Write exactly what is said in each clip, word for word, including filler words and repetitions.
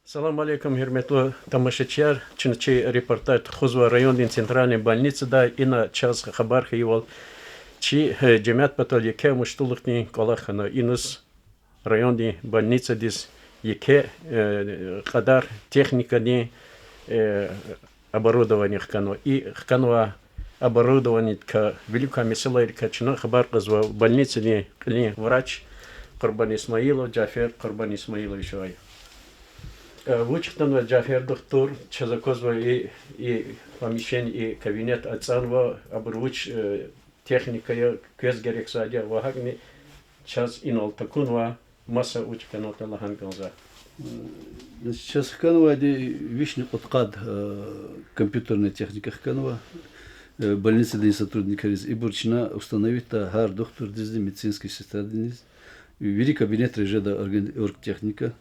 Салам алейкум, гьуьрметлу тамашачияр. Чна чи репортаж тухузва райондин центральный больницадай. Ина чаз хабар хьайивал, чи, э, жемят патал еке амуштулухдин кӀвалах хьана. Иниз райондин больницадиз еке, э, кьадар техникадин, э, оборудование хканва. И хканвай оборудованидикай, виликай месэлайрикай чна хабар кьазва больницадин кьилин врач Къурбан Исмаилов Жафер Къурбан Исмаиловичавай. Э, вуч хтанва, Жафер духтур? Чаз аквазва и, и помещение, и кабинет ацӀанва, абур вуч, э, техника я, квез герекзавайди я ва гьакӀни чаз инал такунвай маса вуч хьанватӀа лагьана кӀанзава. Э, чаз хканвайди вишни кьудкъад, э, компьютерный техника хканва, э, больницадин сотрудникриз. Ибур чна установитьда гьар духтурдизни, медицинский сестрадиз. Вири кабинетра жеда орган-, оргтехника.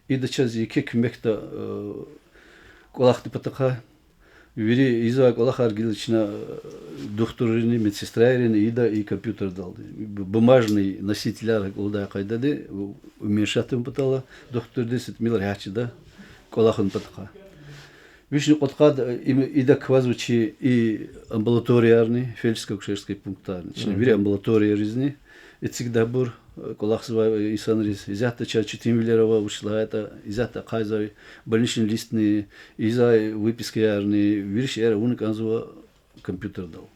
Ида чаз еке куьмекда, э, кӀвалахни патахъай. Вири ийизвай кӀвалахар гила чна, э, духтуррини, медсестрайрини ийида и компьютердалди. Б-, бумажный носителар гьакӀ лугьудай къайдада, у-, уменьшать авун патал, духтурдиз тӀимил регьят жеда кӀвалах авун патахъай. Вишни кьудкъад, э, им, ида квазва чи и амбулаториярни, фельдшерско-акушерский пунктарни. Чна вири амбулаторияризни эцигда абур, э, кӀвалахзавай, э, инсанриз. Исятда чаз четинвилер ава, вуч лагьайтӀа, исятда ахъайзавай больничный листни, ийизвай выпискаярни, вири шейэр авуна кӀанзава компьютердал.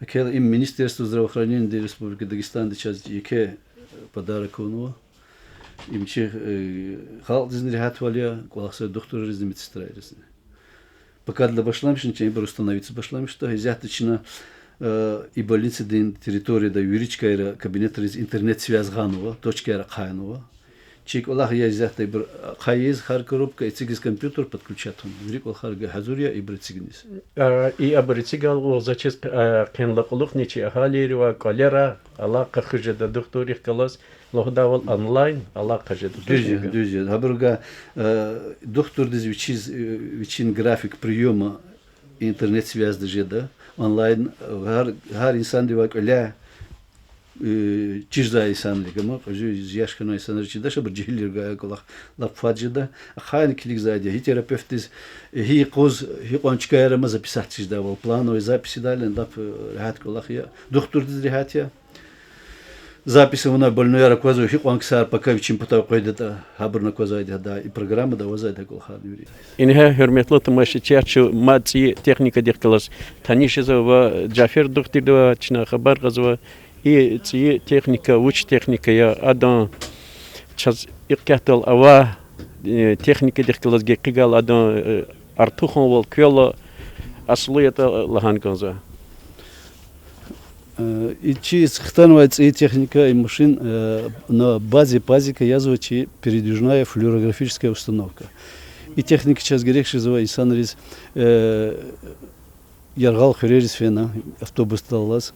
ГьакӀ хьайила им Министерство здравоохранениеди Республики Дагестанда чаз еке, э, подарок авунва. Им чи, э, халкьдизни регьятвал я, кӀвалахзавай духтурризни, медсестрайризни. Пакадилай башламишна, чна ибур установитьзава башламишда, исятда чна, э, и больницадин территорияда вири чкайра кабинетриз интернет связь гъанва, точкаяр ахъайнава. Чи кӀвалах я исятда ибур ахъайиз, гьар коробка эцигиз компьютер подключать авун. Вири кӀвалахар гьазур я ибур эцигиниз. А, и абур эцигайла заз чиз, а, къенлай кьулухъни чи агьалийривай, кӀвалера алакъа хуьз жеда, духтуррихъ галаз, лугьудайвал, онлайн алакъа жеда. Дуьз я, точно? Дуьз я. Гьабуругай, э, духтурдиз вичиз, э, вичин график приёма интернет связьда жеда, онлайн, э, гьар, гьар инсандивай кӀвале, э, чирзавай инсанрик, амма кьуьзуь яш хьанвай инсанрик чидач, абур жегьилрикай кӀвалах лап фад жеда. Ахъайна килигзавайди я гьи терапевтдиз, э, гьи юкъуз, гьикьван чкаяр ама записаться жедайвал. Плановый запись ийидайла лап, э, регьят кӀвалах я. Духтурдиз регьят я. Запись авунвай больнойяр аквазва, гьикьван ксар пака вичин патав къведатӀа, гьабурни аквазвайди гьада, и программада авазвайди гьа кӀвалахарни вири. Ингье, гьуьрметлу тамашачияр, чун мад цӀийи техникадихъ галаз таниш жезва ва Жафер духтурдивай чна хабар кьазва, и цӀийи техника вуч техника я, адан чаз икъ катдал авай, э, техникадихъ галаз гекъигайла адан, э, артуханвал квела, аслу ятӀа лагьана кӀанзава. Э, и чи хтанвай цӀийи техника, и машин, э, на базе пазика язва чи передвижная флюорографическая установка. И техника чаз герек жезва инсанриз, э, яргъал хуьрериз фена, автобусдал алаз.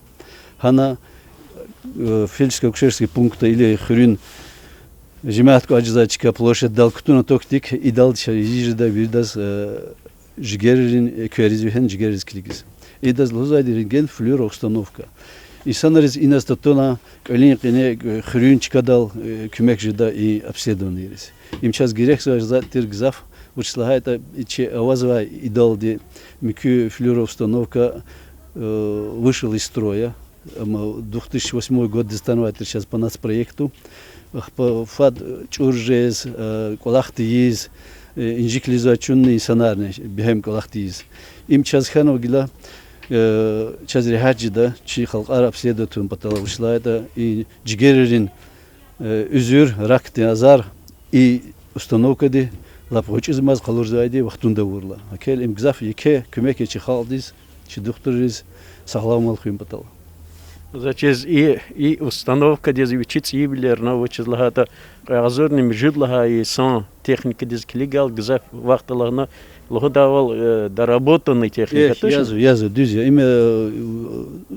Гьана, э, фельдшерско-акушерский пунктда или хуьруьн жемят кӀватӀ жезвай чка площадьдал кутуна токдик, идал чаз ийиз жеда виридаз, э, жигеррин, э, эквериз вегьена, жигерриз килигиз. Идаз лугьузвайди рентген флюорустановка. Инсанриз иназ татуна кӀвалин къене, э, хуьруьн чкадал, э, куьмек жеда и обследованиейриз. Им чаз герек жезвай затӀ тир гзаф, вучиз лагьайтӀа и чи авазвай идалди муькуь флюорустановка, э, вышел из строя. Амма две тысячи восьмой годдиз атанвай тир чаз по нацпроекту. Ахпа фад чӀур жез, э, кӀвалах тийиз, э, инжиклизвай чунни инсанарни бегьем кӀвалах тийиз. Им чаз хьанва гила, э, чаз регьят жеда чи халкьар обследовать авун патал, вучиз лагьайтӀа и жигеррин, э, уьзуьр, ракдин азар и установкади лап гъвечӀизмаз къалурзавайди вахтунда авурла. ГьакӀ хьайила им гзаф еке куьмек я чи халкьдиз, чи духтурриз сагъламвал хуьн патал. Заз чиз и, и установкадиз вичи цӀийивилерна, вучиз лагьайтӀа кьве агъзурни муьжуьд лагьай йисан техникадиз килигайла гзаф вахт алатна, лугьудайвал, э, доработанный техника, точно? Язва, язва, дуьз я. Им, э,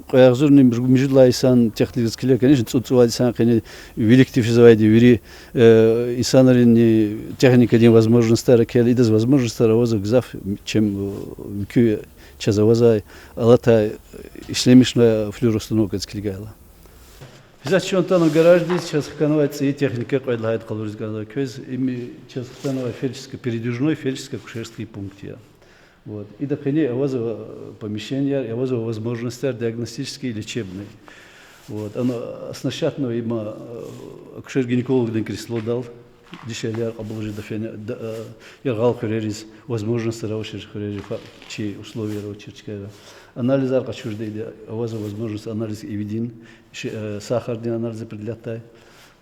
кьве агъзурни муьжуьд лагьай йисан техникадиз килигайла, конечно, цӀуд-цӀувад йисан къене виликди физвайди вири, э, инсанринни техникадин возможностьар, гьакӀ хьайила идаз возможностьар авазва гзаф, чем, э, муькуь чаз авазвай алатай, э, ишлемишнавай флюорустановкадиз килигайла. Заз чун атана гараждиз, чаз хканвай цӀийи техника кьвед лагьайди къалуриз кӀанзава квез. Им чаз хтанвай фельдшерско-, передвижной фельдшерско-акушерский пункт я. Вот. Ида къени авазва помещенияр, авазва возможностьяр диагностический, лечебный. Вот. Оно оснащатьнава има, э, акушер-гинекологдин креслодал, дишегьлияр кьабул жеда фена, да, э, яргъал хуьрериз возможностьяр авачир хуьрериз, фа-, чи условияр авачир чкайра. Анализар къачурда ида авазва возможность анализ ивидин, ши-, э, сахардин анализ определятьдай.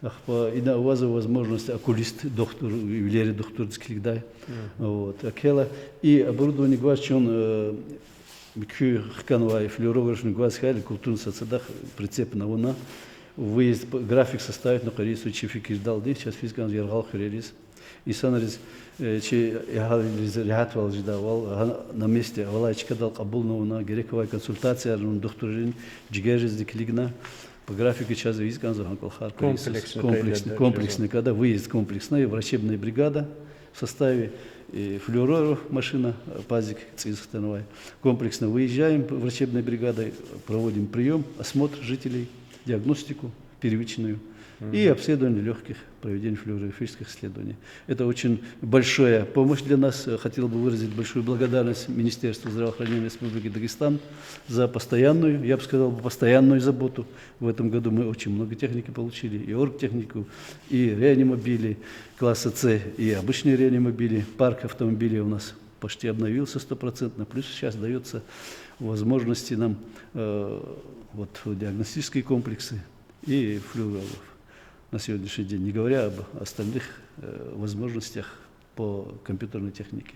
Ахпа ида авазва возможность окулист духтур, вилериз духтурдиз килигдай. Вот. Акела и оборудование гваз чун, э, муькуь хканвай флюорографни гваз хьайила, культурный сад-садахъ прицепни авуна, выезд, п-, график составитьна къвери йисуз чи фикирдалди, чаз физ кӀанзава яргъал хуьрериз. Инсанриз, э, чи агьалийриз регьятвал жедайвал, гьа-, на месте, авалай чкадал кьабулна авуна, герек авай консультациярни авуна духтуррин, жигерризни килигна, по графику чаз ийиз кӀанзава гьа кӀвалахар, комплекс-, комплексный къайдада, комплексный, когда выезд комплексный, врачебная бригада в составе, э, флюорограф машина, э, пазик цӀийиз хтанвай, комплексно выезжаем врачебной бригадой, проводим приём, осмотр жителей, диагностику первичную и обследование лёгких, проведение флюорографических исследований. Это очень большая помощь для нас. Э, хотел бы выразить большую благодарность Министерству здравоохранения Республики Дагестан за постоянную, я бы сказал бы, постоянную заботу. В этом году мы очень много техники получили, и оргтехнику, и реанимобили класса С, и обычные реанимобили. Парк автомобилей у нас почти обновился стопроцентно, плюс сейчас даётся возможности нам, э, вот, диагностические комплексы и флюорограф на сегодняшний день, не говоря об остальных, э, возможностях по компьютерной технике.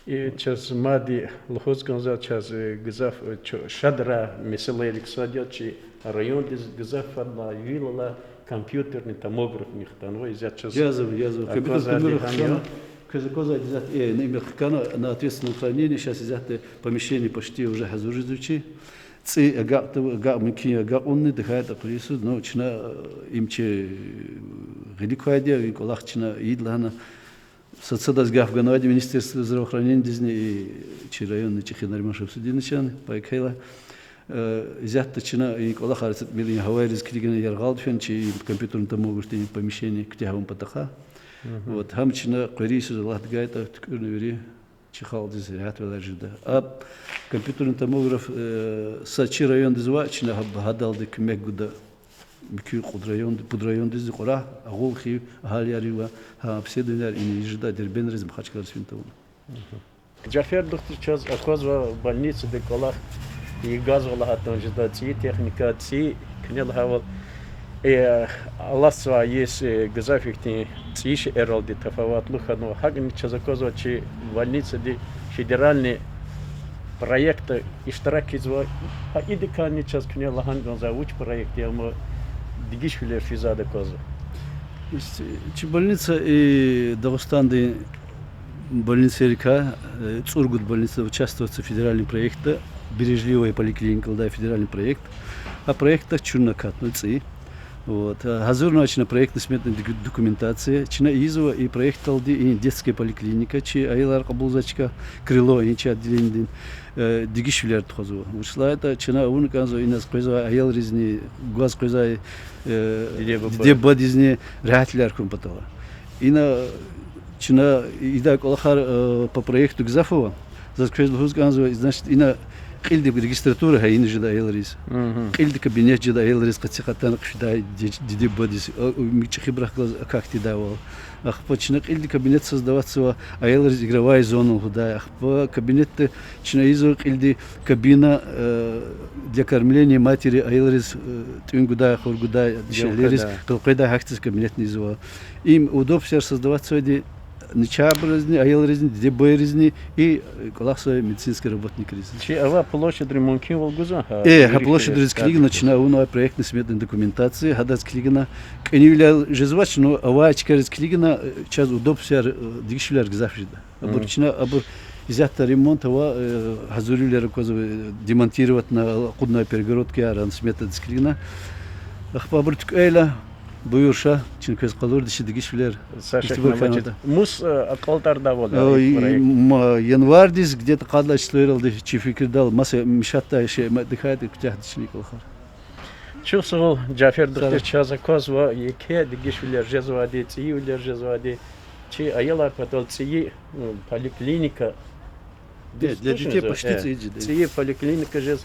И чаз мад лугьуз кӀанзава, чаз, э, гзаф, э, чу-, шадрай месэлайрик сад я, чи райондиз гзаф фадлай вил алай компьютерный томографни хтанва, исятда чаз... Язва, язва. Компьютерный томограф хтана, квез аквазвайди исятда, э, им хкана на ответственном хранении, сейчас исятда помещение почти уже гьазур жезва чи. ЦӀи агакьда, агакь мумкин я агакьунни, тахьайтӀа къвери йисуз, ну, чна, э, им чи, э, гъилик квайди я, и кӀвалах чна ийида лагьана, сад-садаз гаф ганвайди Министерство здравоохранениедизни, и чи районный ЧӀехи Нариман Шамсудиновичан пай хьайила. Э, исятда чна и кӀвалахар са тӀимил гьавайриз килигна яргъалди фена чи компьютерный томографдин помещение куьтягь авун патахъай. Вот, гьам чна къвери йисуз, Аллагьди гайитӀа, туькӀуьрна вири чи халкьдиз регьятвилер жеда. А компьютерный томограф, э, са чи райондиз ваъ, чна гьа-, гьадалди куьмек гуда муькуь кьуд район, пуд райондизни, Кьурагь, Агъул, Хив агьалияривай, гьа обследованияр ина ийиз жеда Дербентриз, Махачкъаладиз фин тавуна. Жафер духтур, чаз аквазва больницада кӀвалах ийизвай лагьайтӀани жеда цӀийи техника, цӀийи, куьне лагьайвал, э, алатзавай йис, э, гзаф ихьтин цӀийи шейэралди тафаватлу хьанва. ГьакӀни чаз аквазва чи больницади федеральный проектда иштирак ийизва. Гьа идакайни чаз куьне лагьана кӀанзава, вуч проект я ва дегишвилер физвайди аквазва. Чи больница и Дагъустандин больницайрикай, э, цӀуругуд больница участвуется федеральный проектда, бережливая поликлиника лугьудай федеральный проект. А проектда чунни акатна цӀи. Вот. Гьазурнава чна проектно-сметная док-, документация. Чна ийизва и проектдалди и детская поликлиника, чи аялар кьабулзавай чка, крыло и чи отделениедин, э, дегишвилер тухузва. Вучиз лагьайтӀа чна авуна кӀанзава иназ къвезвай аялризни, гваз къвезвай, э, диде-бубадизни регьятвилер хьун патал. Ина чна ийидай кӀвалахар, э, по проекту гзаф ава. Заз квез лугьуз кӀанзава, значит, ина кьилди регистратура гьа ина жеда аялриз. Кьилди кабинет жеда аялриз, къеци къатана хъфидай ди-, диде-бубадиз, а, у, ми чӀехибурухъ галаз акахьдайвал. Ахпа чна кьилди кабинет создаватьзава, аялриз игровая зона лугьудай. Ахпа кабинетда чна ийизва кьилди кабина, э, для кормления матери, аялриз, э, тӀуьн гудай, хур гудай, дишегьлийриз къилкъведай, гьахьтин кабинетни ийизва. Им удобствояр создаватьзавайди начагъбурузни, аялризни, диде-бубайризни и, э, кӀвалахзавай медицинский работникриз. Чи авай площадьри мумкинвал гузвани гьа? Э, гьа площадьриз килигна чна авунвай проектно-сметная документация, гьадаз килигна кӀанивилер жезвач, но авай чкайриз килигна, э, чаз удобствояр, э, дегишвилер гзаф жеда. Абур чна, абур исятда ремонт ава, э, гьазурвилер аквазва, э, демонтироватьна, акъуднавай перегородкаяр, ана сметадиз килигна. Ахпа абур туькӀвейла, буюр ша, чна квез къалурда чи дегишвилер. Са шак, итимар хьанватӀа. Мус, э, акьалтӀарзавайвал я, э, и проект? Ма, январдиз, где-то къад лагьай числояралди чи фикирдал маса мешатьдай шей мад тахьайтӀа, куьтягьда чна и кӀвалахар. Чухсагъул, Жафер духтур, чаз аквазва еке дегишвилер жезвайди, цӀийивилер жезвайди. Чи аялар патал цӀийи, м, поликлиника. Для детей почти цӀийи жеда. ЦӀийи поликлиника жез.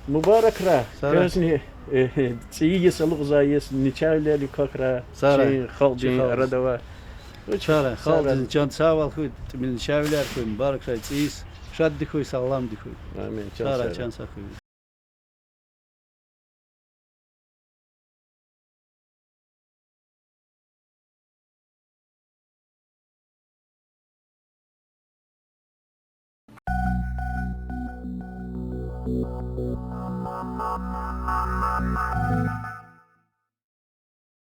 Мубаракрай квезни, э, цӀийи йис алукьзавай йис, начагъвилерни квахьрай, чи халкьдин арада авай. Сагърай, халкьдизни чан сагъвал хьуй, тӀимил начагъвилер хьуй, мубаракрай цӀийи йис, шадди хьуй, сагъламди хьуй. Амин, чан сагърай.